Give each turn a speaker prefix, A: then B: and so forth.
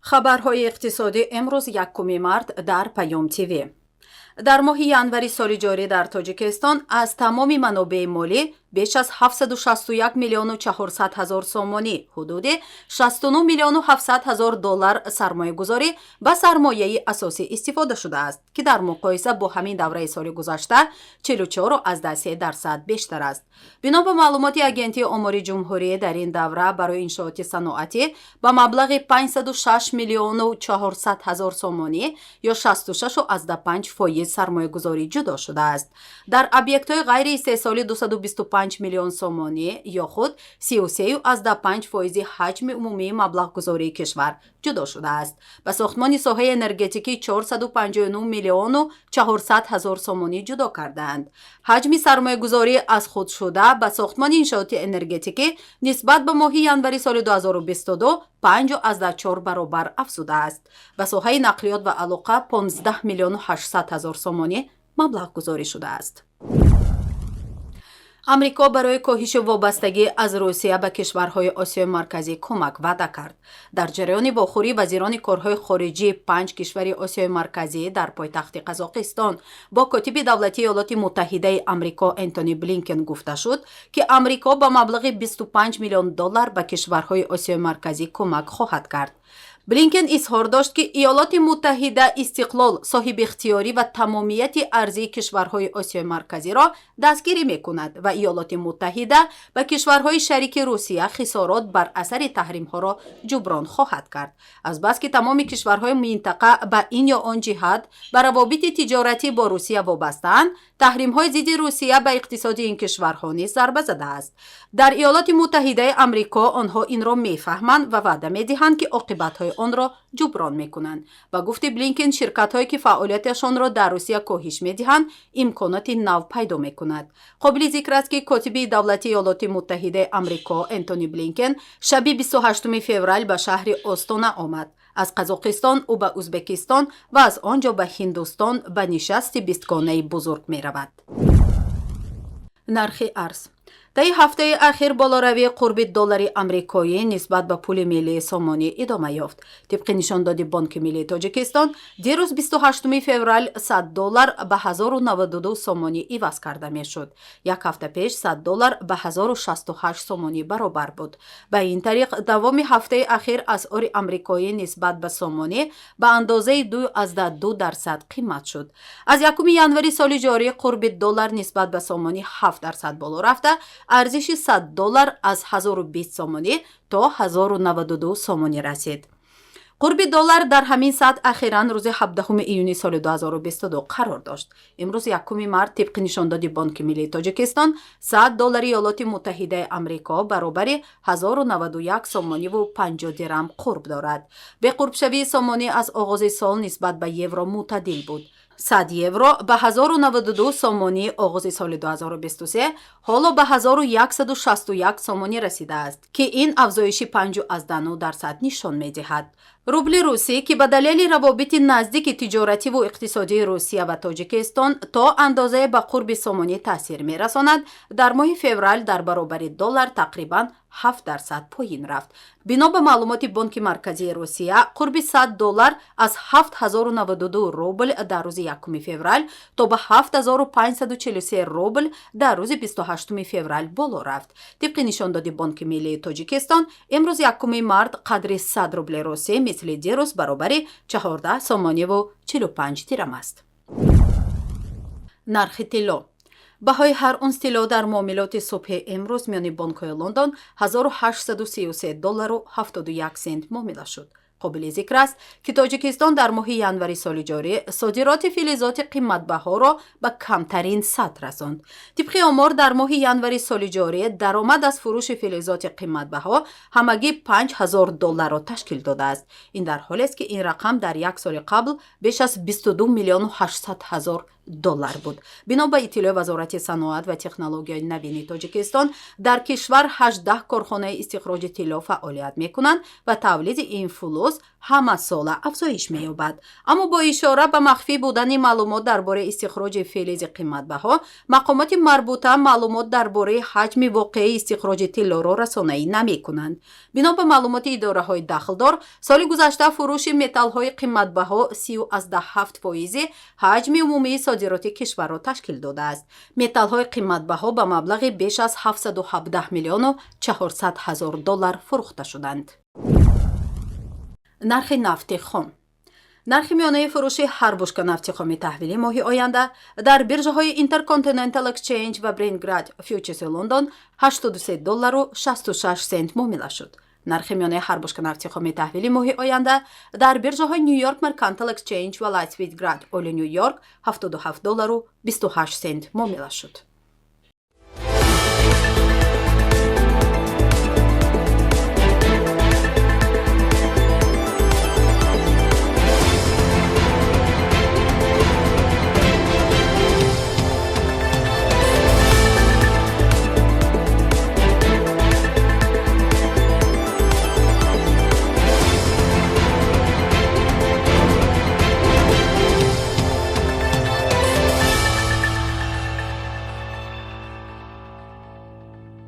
A: Хабарҳои иқтисодӣ имрӯз, 1 март, дар Паём ТВ. Дар моҳи январи соли ҷорӣ дар Тоҷикистон аз тамоми манобеи молӣ беш аз 761 миллиону 400 ҳазор сомонӣ, ҳудуди 69 миллиону 700 ҳазор доллар сармоягузорӣ ба сармояи асосӣ истифода шудааст, ки дар муқоиса бо ҳамин давраи соли гузашта 44,3% бештар аст. Бино ба маълумоти Агентии омори ҷумҳурӣ, дар ин давра барои иншооти саноатӣ ба маблағи 506 миллиону 400 ҳазор сомонӣ ё 66,5% сармоягузорӣ ҷудо шудааст. Дар объектҳои ғайриистеҳсолӣ 225 миллион сомонӣ ё худ 33,5% ҳаҷми умумии маблағгузории кишвар ҷудо шудааст. Ба сохтмони соҳаи энергетикӣ 459 миллиону 400 ҳазор сомонӣ ҷудо кардаанд. Ҳаҷми сармоягузорӣ аз худшуда ба сохтмони иншооти энергетикӣ нисбат ба моҳи январи соли 2022 5,4 баробар афзудааст. Ба соҳаи нақлиёт ва алоқа 15 миллиону 800 ҳазор сомонӣ маблағгузорӣ шудааст. Амрико барои коҳиши вобастагӣ аз Русия ба кишварҳои Осиёи Марказӣ кӯмак ваъда кард. Дар ҷараёни вохӯрии вазирони корҳои хориҷии панҷ кишвари Осиёи Марказӣ дар пойтахти Қазоқистон бо котиби давлатии Иёлоти Муттаҳидаи Амрико Энтони Блинкен гуфта шуд, ки Амрико ба маблағи 25 миллион доллар ба кишварҳои Осиёи Марказӣ кӯмак хоҳад кард. Блинкен изҳор дошт, ки Иёлоти Муттаҳида истиқлол, соҳибихтиёрӣ ва тамомияти арзии кишварҳои Осиёи Марказиро дастгирӣ мекунад ва Иёлоти Муттаҳида ба кишварҳои шарики Русия хисорот бар асари таҳримҳоро ҷуброн хоҳад кард. Азбаски тамоми кишварҳои минтақа ба ин ё он ҷиҳат ба равобити тиҷоратӣ бо Русия вобастаанд, таҳримҳои зидди Русия ба иқтисоди ин кишварҳо низ зарба задааст. Дар Иёлоти Муттаҳидаи Амрико онҳо инро мефаҳманд ва ваъда медиҳанд, ки оқибатҳои онро ҷуброн мекунанд. Ба гуфти Блинкен, ширкатҳое, ки фаъолияташонро дар Русия коҳиш медиҳанд, имконоти нав пайдо мекунад. Қобили зикр аст, ки котиби давлатии Иёлоти Муттаҳидаи Амрико Энтони Блинкен шаби 28 феврал ба шаҳри Остона омад. Аз Қазоқистон ӯ ба Ӯзбекистон ва аз он ҷо ба Ҳиндустон ба нишасти бистгонаи бузург меравад. Нархи арз. Таи ҳафтаи ахир болоравии қурби доллари амрикоӣ нисбат ба пули миллии сомонӣ идома ёфт. Тибқи нишондоди Бонки миллии Тоҷикистон, дирӯз, 28 феврал, 100 доллар ба 1092 сомонӣ иваз карда мешуд. Як ҳафта пеш 100 доллар ба 1068 сомонӣ баробар буд. Ба ин тариқ, давоми ҳафтаи ахир асъори амрикоӣ нисбат ба сомонӣ ба андозаи 2,2% қимат шуд. Аз 1 январи соли ҷорӣ қурби доллар нисбат ба сомонӣ 7% боло рафта, арзиши 100 доллар аз 1020 сомонӣ то 1092 сомонӣ расид. Қурби доллар дар ҳамин сатҳ ахиран рӯзи 17 июни соли 2022 қарор дошт. Имрӯз, 1 март, тибқи нишондоди Бонки миллии Тоҷикистон, 100 доллари Иёлоти Муттаҳидаи Амрико баробари 1091 сомониву 50 дирам қурб дорад. Беқурбшавии сомонӣ аз оғози сол нисбат ба евро мӯътадил буд. 100 евро ба 1092 сомонӣ оғози соли 2023 ҳоло ба 1161 сомонӣ расидааст, ки ин афзоиши 5,9% нишон медиҳад. Рубли русӣ, ки ба далели равобити наздики тиҷоративу иқтисодии Русия ва Тоҷикистон то андозае ба қурби сомонӣ таъсир мерасонад, дар моҳи феврал дар баробари доллар тақрибан 7% поин рафт. Бино ба маълумоти Бонки Марказии Русия, қурби 100 доллар аз 7092 рубл дар рӯзи 1 феврал то ба 7543 рубл дар рӯзи 28 феврал боло рафт. Тибқи нишондоди Бонки миллии Тоҷикистон, имрӯз, 1 март, қадри 100 рубли русӣ мисли дирӯз баробари 14 сомониву 45 дирам аст. Нархи тилло. Баҳои ҳар унс тилло дар муомилоти субҳи имрӯз миёни бонкҳои Лондон 1833 доллару 71 сент муомила шуд. Қобили зикр аст, ки Тоҷикистон дар моҳи январи соли ҷорӣ содироти филизоти қиматбаҳоро ба камтарин сатҳ расонд. Тибқи омор, дар моҳи январи соли ҷорӣ даромад аз фурӯши филизоти қиматбаҳо ҳамагӣ 5000 долларро ташкил додааст. Ин дар ҳолест, ки ин рақам дар як соли қабл беш аз 22 миллиону 800 ҳазор Доллар буд. Бино ба иттилои Вазорати саноат ва технологияи навини Тоҷикистон, дар кишвар 18 корхонаи истихроҷи тилло фаъолият мекунанд ва тавлиди ин фулӯз ҳамасола афзоиш меёбад. Аммо бо ишора ба махфӣ будани маълумот дар бораи истихроҷи филизи қиматбаҳо, мақомоти марбута маълумот дар бораи ҳаҷми воқеии истихроҷи тиллоро расонаӣ намекунанд. Бино ба маълумоти идораҳои дахлдор, соли гузашта фурӯши металлҳои қиматбаҳо 30,7 фоизи ҳаҷми умумии содироти кишварро ташкил додааст. Металлҳои қиматбаҳо ба маблағи беш аз 717 миллиону 400 ҳазор доллар фурӯхта шуданд. Нархи нафти хом. Нархи миёнаи фурӯши ҳар бушка нафти хоми таҳвилӣ моҳи оянда дар биржаҳои Intercontinental Exchange ва Brent Grade Futures Лондон 83 доллару 66 сент муомила шуд. Нархи миёнаи ҳар бушка нафти хоми таҳвили моҳи оянда дар биржаҳои New York Mercantile Exchange ва Light Sweet Crude Oil Нью Йорк 77 доллару 28 сент муомила шуд.